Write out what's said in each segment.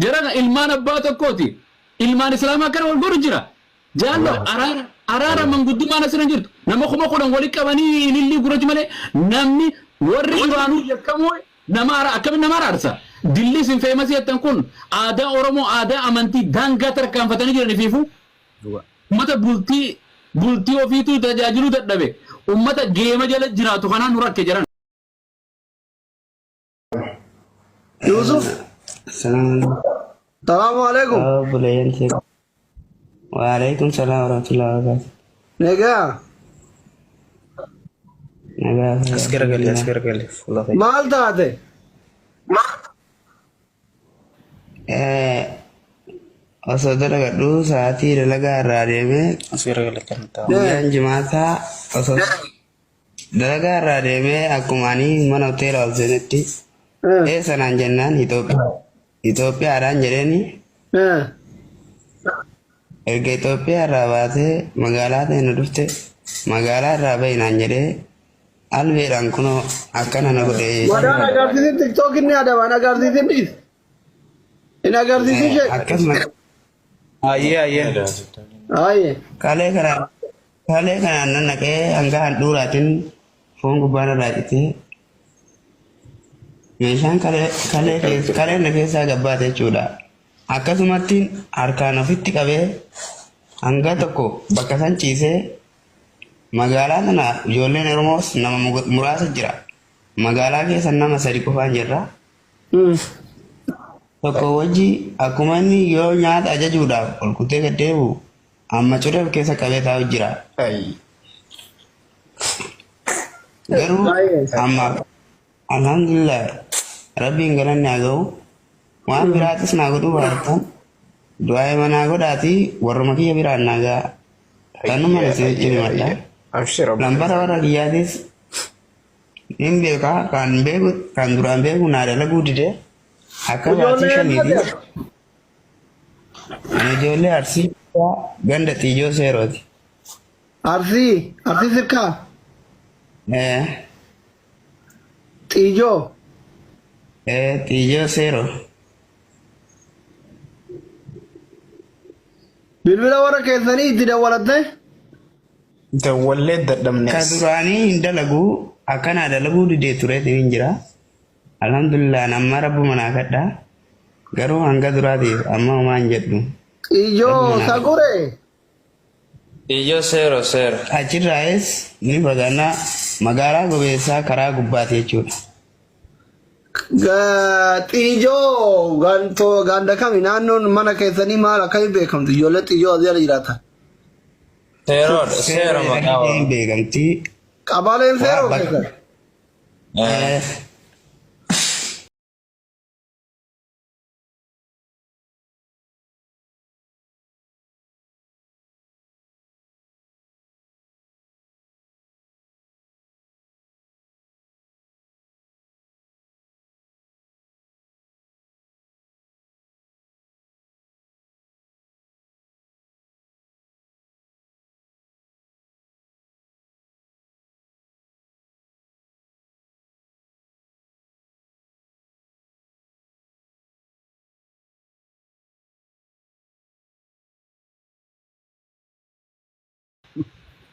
Jarana ilmaan abbaa tokkooti. Ilmaan Islaamaa akkana wal godhu jira. Jaallo araara araara manguddummaan asirra hin jirtu. Nama 10,000 wali qabanii ilillii gurrachi malee namni warri duraanuu yakkamoo nama ara akkamiin nama araarsa? Dilli isin feemasii jettan kun aadaa Oromoo aadaa amantii daangaa tarkaanfatanii jiran ifiifuu. Ummata bultii bultii ofiituu tajaajiluu dadhabe ummata geema jala jiraatu kanaan nu rakke jaran. Yusuf, Assalamu salaamu alaikum. Obboleeyyan teenya. Waalaikum salaam warahmatullahi wabarakatuh. Nagaa, Nagaa As garagali as garagali fuula kee. maal taate? Eh, osoo dalagadhu sa'aatii dalagaa irraa deemee As garagali kan taa'u. guyyaan jimaataa osoo Dalagaa irraa deemee akkuma ani mana hoteela ol seenetti eessa naan jennaan Itoophiyaa Itoophiyaadhaan jedheeni erga Itoophiyaa irraa baatee magaalaa ta'e na dhufte magaalaa irraa bahi naan jedhee albeedhaan kunoo akkana na godhe Madaan agarsiisin tiktok inni adabaan agarsiisin dhiis. Hin agarsiisin shee. Akkasuma Ayyee ayyee. Aye. Kalee kanaan kalee kanaan nan naqee hanga handhuuraatiin foon gubbaan irraa citee meeshaan kalee kalee keessa kaleen na keessaa gabbaate jechuudha. Akkasumatti harkaan ofitti qabee hanga tokko bakka san ciisee magaalaa tana ijoolleen Oromoos nama muraasa jira. Magaalaa keessa nama sadi qofaan jirra. Tokko wajji akkuma inni yoo nyaata ajajuudhaaf ol kutee gad deebi'u amma curee of keessa qabee taa'u jira. Garuu Baay'ee. amma alhamdulillah rabbiin galanni haa ga'u. Waan biraatis naa godhuu baattan du'aa manaa godhaatii warruma kiyya biraan naa ga'a. Kanuma isinitti himadha. Abshir obboleessa. Lambara warra kiyyaatis Nin beeka kan beeku kan duraan beeku naa dalaguu dide akka baatii Ijoollee shaniiti. eessaati? Ani ijoollee Arsii ganda Xiijoo Seerooti. Arsii, Arsii sirkaa, Eh, Xiijoo. eh, Xiijoo Seeroo. Bilbila warra keessanii itti dawwalatte? Dawwallee dadhabne Ka as. duraanii hin dalagu akkanaa dalaguu didee tureetiin hin jira. Alhamdulillah amma rabbuma naa kadha. Garuu hanga duraatiif amma homaa hin jedhu. Xiijoo Rabbuma naa kadha. sagure. Xiijoo seero seero. Achirraayis ni fagaanna magaalaa gobeessaa karaa gubbaati jechuudha. Xiijoo gantoo ganda kami naannoon mana keessanii maal akkamii beekamtu ijoollee xiijoo asii ala jiraatan. Seeroodha. Seero Seero maqaa jedhamtee hin Oromoo. beekamti. Qabaleen Waa seeroo bakka keessan. Eh. eh,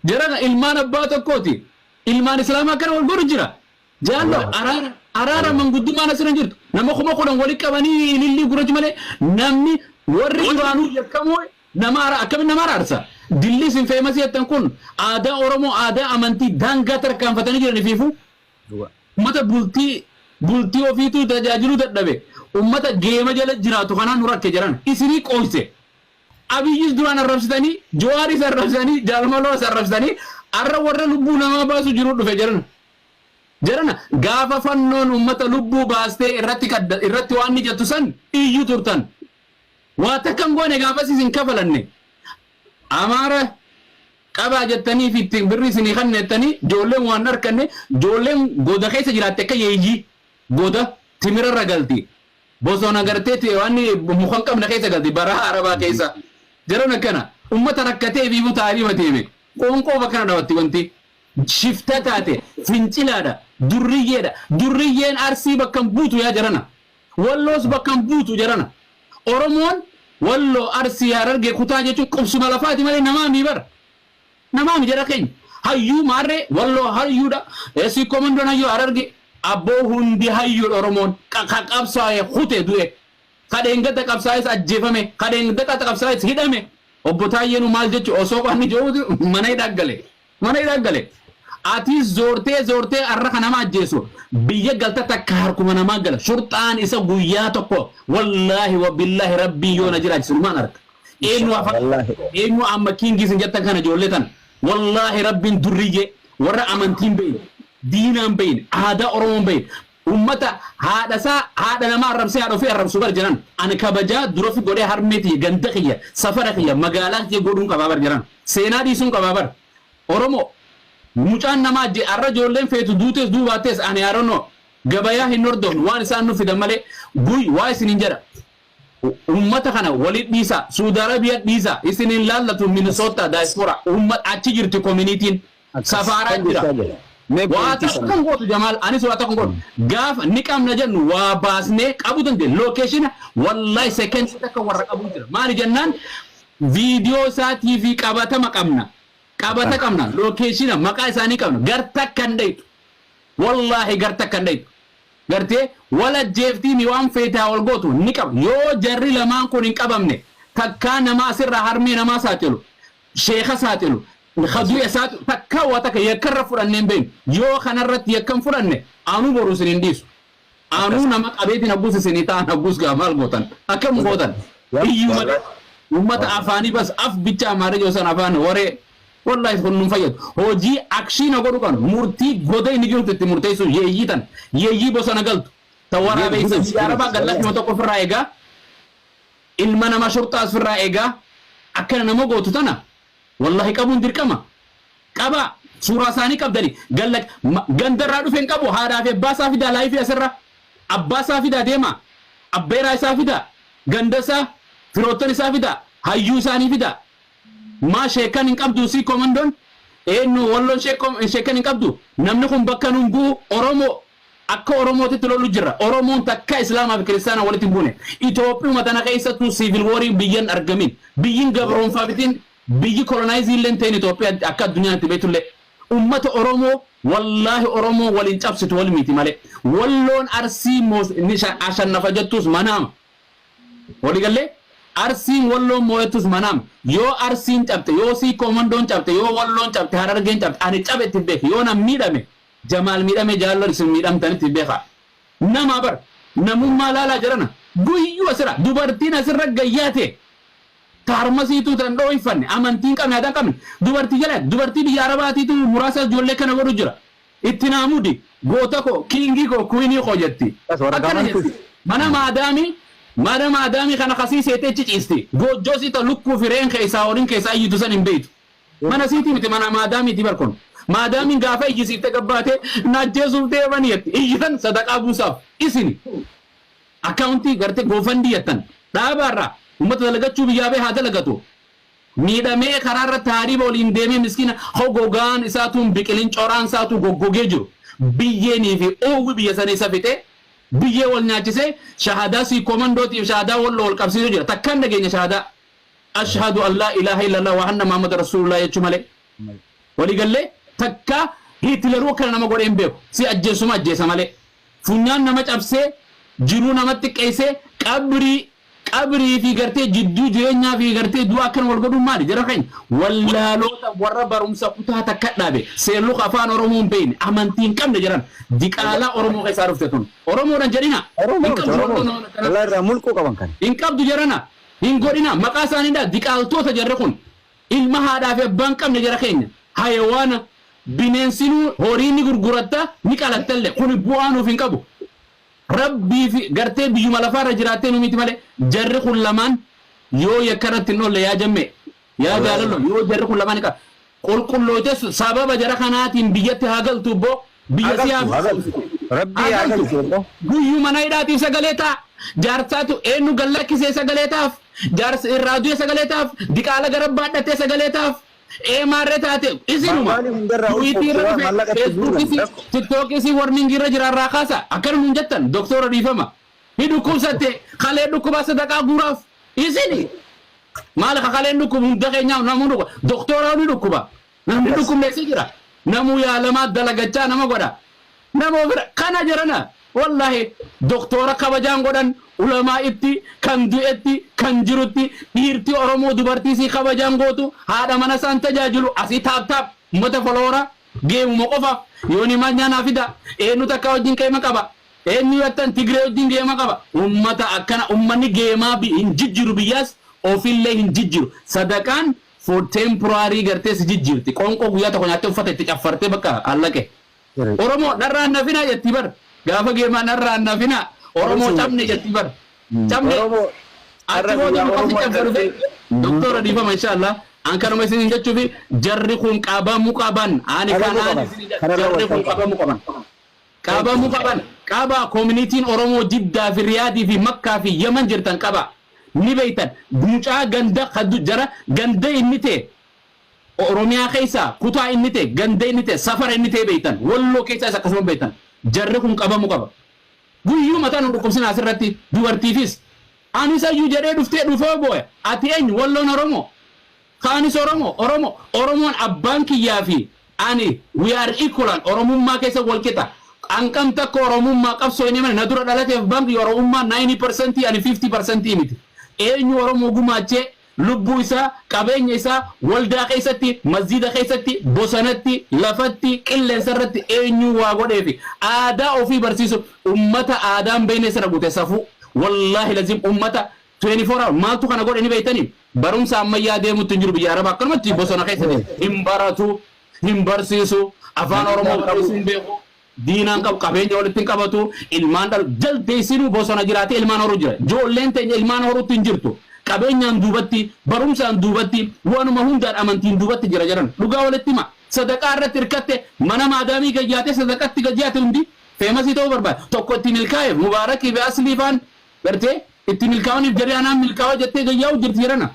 Jarana ilmaan abbaa tokkooti. Ilmaan Islaamaa akkana wal godhu jira. Jaallo araara araara manguddummaan asirra hin jirtu. Nama 10,000 wali qabanii ilillii gurrachi malee namni warri duraanuu yakkamoo nama ara akkamiin nama araarsa? Dilli isin feemasii jettan kun aadaa Oromoo aadaa amantii daangaa tarkaanfatanii jiran ifiifuu. Ummata bultii bultii ofiituu tajaajiluu dadhabe ummata geema jala jiraatu kanaan nu rakke jaran isinii qooyse. Abiyyis duraan arrabsitanii, Jawaaris arrabsitanii, Jaal Maloos arrabsitanii, arra warra lubbuu namaa baasu jiru dhufe jarana. Jarana gaafa fannoon ummata lubbuu baastee irratti kadda irratti waan ni jettu san iyyu turtan. Waa takka hin goone gaafas isin kafalanne. Amaara qabaa jettanii fi itti birrii isinii kanne jettanii ijoolleen waan harkanne ijoolleen goda keessa jiraatte akka yeeyyii goda timirarra galti. Bosona gartee ti waan muka hin qabne keessa galti baraha arabaa keessa. Jaran akkana ummata rakkatee fi taa'anii deeme. Qoonqoo bakkana dhawatti wanti. Shifta taate fincilaadha durriyyeedha. Durriyyeen Arsii bakka hin buutu yaa jarana. Walloos bakka hin buutu jarana. Oromoon Walloo, Arsii, Harargee kutaa jechuun qubsuma lafaati malee namaa mii bara. Namaa mi jara keenya. Hayyuu maarree Walloo hayyuudha. Eessii komandoon hayyuu Harargee. Abboo hundi hayyuudha Oromoon. Ka qabsaa'e kute du'e. Ka dheengadda qabsaa'es ajjeefame. Ka dheengadda qabsaa'es hidhame. Obbo Taayyeenuu maal jechu osoo qaanni jiruuti mana hidhaa gale. Mana hidhaa gale. Atis zoortee zoortee arra ka nama ajjeesu biyya galta takka harkuma namaa gala. Shurxaan isa guyyaa tokko wallaahi wa billaahi rabbiin yoo na jiraachisu numaan arga. Eenyu afaan Wallaahi. eenyu amma kiingii isin jettan kana ijoollee tan wallaahi rabbiin durriyyee warra amantiin beeyne diinaan beeyne aadaa Oromoon beeyne ummata haadha isaa haadha namaa arrabsee haadha ofii arrabsu bar jiran ani kabajaa dura fi godhee harmee tiyya ganda kiyya safara kiyya magaalaa kiyya godhuun qabaa bar jiran seenaa dhiisuun qabaa bar Oromoo mucaan namaa ajje arra ijoolleen feetu duutees duubaattees ani arono gabayaa hin hordofnu waan isaan nu fidan malee guy waa isinin jedha ummata kana walit dhiisa, Saudi Arabia dhiisa, isin hin laallatu Minnesota diaspora ummat achi jirti communityn safaaraa Kan jira. jechaa jira. Mee Waa pointii takka sana. hin gootu Jamaal, anis waa takka hin gootu. Gaafa ni qabna jennu waa baasnee qabuu dandeenya. Location wallahi second takka warra qabuu jira. Maali jennaan viidiyoo isaatii fi qabatama qabna. Qabata qabna. Location maqaa isaanii qabna. Gar takka hin dhayxu. Wallahi gar takka hin dhayxu. Gartee wal ajjeeftii mi waan feete haa wal gootu ni qaba. Yoo jarri lamaan kun hin qabamne takkaa nama asirraa harmee namaa saaxilu, sheekha saaxilu, ka du'e saaxilu takkaa waa takka yakka irra fudhannee hin beeknu. Yoo kanarratti yakka hin fudhanne anuu boru isin hin dhiisu. Anuu nama qabeetiin hagguus isinii ta'an hagguus gaa maal gootan? Akkam gootan? Iyyuu malee uummata afaanii bas af bicha amaarri san afaan waree wallahi kun nun fayyadu. Hojii action godhu qabnu murtii goda inni jirtu itti murteessu yeeyyii tan yeeyyii bosona galtu ta waraabeessa biyya arabaa gallatti tokko ofirraa eegaa ilma nama shurxaa ofirraa eegaa akkana nama gootu tana wallahi qabuun dirqama. Qaba suuraa isaanii qabdani galla gandarraa dhufe hin qabu haadhaa fi abbaa isaa fidaa live asirra abbaa isaa fidaa deema abbeeraa isaa fidaa ganda isaa firoottan isaa fidaa hayyuu isaanii fidaa maa sheekan hin qabdu si komandoon eenyu walloon sheekan hin qabdu namni kun bakka nun bu'u Oromoo akka Oromootitti lolu jira. Oromoon takka Islaamaa fi Kiristaanaa walitti hin buune. Itoophiyuma tana keessattuu civil warii biyyan argamin biyyin gabroonfaafitiin biyyi colonize illee ta'in Itoophiyaa akka addunyaan itti beektullee ummata Oromoo wallaahi Oromoo waliin cabsitu wal miti malee walloon Arsii ashannafa jettus manaama. Waliigallee Arsiin walloon moo'ettus manaama. Yoo Arsiin cabte, yoo sii koomandoon cabte, yoo walloon cabte, Harargeen cabte, ani cabe itti beeka. Yoo nam miidhame, Jamaal miidhame, jaalloon isin miidhamtan itti beeka. Nama bar namummaa laalaa jirana guyyuu asirra dubartiin asirra gayyaate taarmasiituu tan dhooyfanne amantiin qabne aadaa qabne dubartii jala dubartii biyya arabaatiitu muraasa ijoollee kana godhu jira. Itti naamudi goota koo king koo queen koo jetti. Akkana jetti. Mana maadaamii kana kasii seetee achi ciisti. Goojjoo siita lukkuu fi reen keessaa horiin keessaa iyyitu san hin beektu. Mana siitii miti mana maadaamiiti barkun. Maadaamiin gaafa iyyisiifte gabbaatee na ajjeesuuf deemanii jetti. Iyyitan sadaqaa buusaaf isini. Akkaawuntii gartee GoFundMe jettan. Dhaabaarraa uummata dalagachuu biyyaa bee haa dalagatu. Miidhamee karaa irratti haariiba waliin deemee miskiina gogaan isaatuun biqilin coraan isaatu goggogee jiru. Biyyeenii fi oowwi biyya sana isa fixee biyyee wal nyaachisee shahadaa sii komandootiif shahadaa walloo wal qabsiisuu jira. Takkaan dhageenya shahadaa. أشهد أن لا إله إلا الله وأن محمد رسول الله jechuu malee. Waliigallee takka Hiitleruu akkana nama godhee hin beeku. Si ajjeesuma ajjeesa malee. Funyaan nama cabsee jiruu namatti xiqqeessee qabrii qabrii fi gartee jidduu jireenyaa fi gartee du'a akkana wal godhuun maali jara keenya wallaalota warra barumsa kutaa takka dhaabe seerluka afaan Oromoo hin beekne amantii hin qabne jiran diqaalaa Oromoo keessaa dhufte tun Oromoodhaan jedhina hin qabdu. Oromoo irraa mulquu qaban kan. Hin qabdu jarana hin godhina maqaa isaaniidha diqaaltoota jarri kun ilma haadhaa fi abbaan qabne jara keenya hayawaana bineensinuu horii ni gurguratta ni qalattallee kun bu'aa nuuf hin qabu. Rabbii fi gartee biyyuma lafaarra jiraattee nu miti malee jarri kun lamaan yoo yakka irratti hin oolle yaa jamme yaa jaalallo yoo jarri kun lamaan qaba qulqulloote sababa jara kanaatiin biyyatti haa galtu boo biyya si haa Rabbii haa galchu. Guyyuu mana hidhaatiif sagalee ta'a. Jaarsaatu eenyu gallakkisee sagalee ta'aaf. Jaarsa irraa du'e sagalee ta'aaf. Diqaala gara baadhatee sagalee ta'aaf. Eemaarree taate isinuma. Maali hundarraa Tuwiitii irra ulfooftee dhufe maallaqa itti Feesbuukii guuran. Tiktookii warning irra jira irraa kaasa. Akkana nuun jettan doktora dhiifama. Ni dhukkubsatte, kalee dhukkubaa sadaqaa guuraaf isini. Maal ka kaleen dhukkubu? Hunda keenyaaf namuu dhukkuba. Doktoraa ni dhukkuba. Namni dhukkubne si jira. Namuu yaalamaa dalagachaa nama godha. Nama ofirra kana jirana, wallahi doktora kabajaan godhan, ulamaa itti kan du'etti kan jirutti, dhiirti Oromoo dubartii sii kabajaan gootu, haadha mana isaan tajaajilu. Asii tap tap ummata follower geemuma qofaaf yooni maal nyaanaa fida, eenyu takka wajjin qeema qaba, eenyu yattan Tigree wajjin geema qaba. Ummata akkana ummanni geemaa hin jijjiru, biyyaas ofillee hin jijjiru. Sadaqaan for temporary gartee si jijjiirti. Qoonqoo guyyaa tokko nyaattee uffata itti caffartee bakka allaqe. Oromoo dharraan nafinaa jetti bar. Gaafa geemaa dharraan nafinaa. Oromoo cabne jetti bar. Cabne. Oromoo Achi booda nu qofti cabse dhufe. Doktora, dhiifama, inshallah. An kanuma isin jechuufi, jarri kun qabamuu qaban. Ani Qabamuu kanaan qaban. isin Kanarra jarri kun wal qabamuu qaban. Qabamuu qaban. Qaba, communityn Oromoo Jiddaa fi Riyaadii fi Makkaa fi Yaman jirtan qaba. Ni beeytan. Mucaa ganda kaddu jara ganda inni ta'e, Oromiyaa keessa kutaa inni ta'e, ganda inni ta'e, safara inni ta'e beeytan. Walloo keessa akkasuma beeytan. Jarri kun qabamuu qaba. Guyyuu mataa nu dhukkubsina asirratti dubartiifis. Anis ayyuu jedhee dhuftee dhufee booya. Ati eenyu? Walloon Oromoo. Kaanis Oromoo. Oromoo. Oromoon abbaan kiyyaa fi ani we are equal, Oromummaa keessa wal qixa. Hanqam takka Oromummaa qabsoo inni mana na dura dhalateef abbaan kiyya Oromummaa 90%, ani 50% miti. Eenyu Oromoo gumaachee lubbuu isaa, qabeenya isaa waldaa keessatti, masjida keessatti, bosonatti, lafatti, qilleensa irratti eenyu waa godheefi aadaa ofii barsiisu? Ummata aadaan beekne sana guute safuu, wallaahi lazim, ummata 24 hour maaltu kana godhe ni beektanii? Barumsa ammayyaa deemutti hin jiru. Biyya Arabaa akkanumatti bosona keessatti hin baratu, hin barsiisu, afaan Oromoo barreessuu hin beeku, diinaan qabu, qabeenya walitti hin qabatu, ilmaan dhalu jaldeessinuu bosona jiraatee ilmaan horuu jira. Ijoolleen teenya ilmaan horuutti hin jirtu. Qabeenyaan duubatti, barumsaan duubatti, waanuma hundaan amantiin duubatti jira jedhan. Dhugaa walitti hima. Sadaqaa irratti hirkatte, mana maadaamii gayyaatee sadaqatti gayyaate, hundi famous ta'uu barbaada. Tokko itti milkaa'eef Mubaarakii fi Aslii faan gartee itti milkaa'aniif, jarri anaan milkaa'aa jettee gayyaa'u jirti jedhana.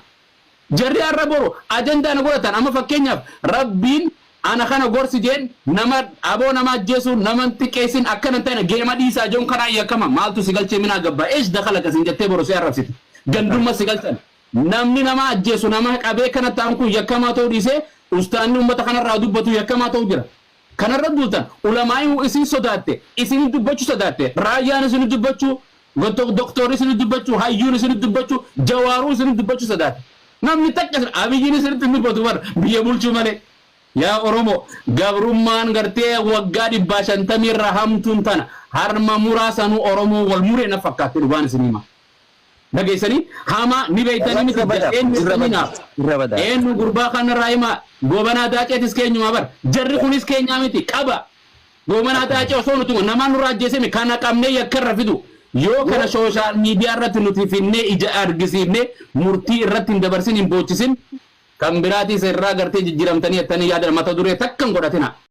Jarri har'a boru ajandaa na godhatan. Amma fakkeenyaaf Rabbiin ana kana gorsi jeen, nama aboo nama ajjeesu, nama hin xiqqeessin, akkana hin taane, geema dhiisaa joon, kanaa yakkama. Maaltu si galchee? Minaa gabbaa eesh dakala kasin jettee boru si arrabsite, gandumma si galchan. Namni nama ajjeesu, nama qabee kana ta'an kun yakkamaa ta'uu dhiisee, ustaanni uummata kanarraa dubbatu yakkamaa ta'uu jira. Kanarra duutan ulamaa'in isin sodaatte, isin dubbachuu sodaatte, raayyaan isin dubbachuu, doktorri isin dubbachuu, hayyuun isin dubbachuu, jawaaruu isin dubbachuu sodaatte. Namni takka Abiyyiin isinitti hin dubbatu bar, biyya bulchuu malee. Yaa Oromoo, gabrummaan gartee waggaa 150 irra hamtuun tana harma muraasanuu Oromoo wal muree na fakkaatti, dhugaan isin hima. Dhageessanii hamaa ni beeytanii miti? Irra badaa, eenyu irra jettanii badaa, naaf irra badaa. Eenyu gurbaa kanarraa hima? Gobanaa Daaceetis keenyuma bar. Jarri kunis keenyaa miti, qaba. Gobanaa Daacee osoo nuti namaan nurraa ajjeeseme kana qabnee yakkarra fidu. Yoo kana social media irratti nuti finnee ija argisiifne, murtii irratti hin dabarsin, hin boochisin, kan biraatis irraa gartee jijjiiramtanii jettanii yaada mata duree takka hin godhatina.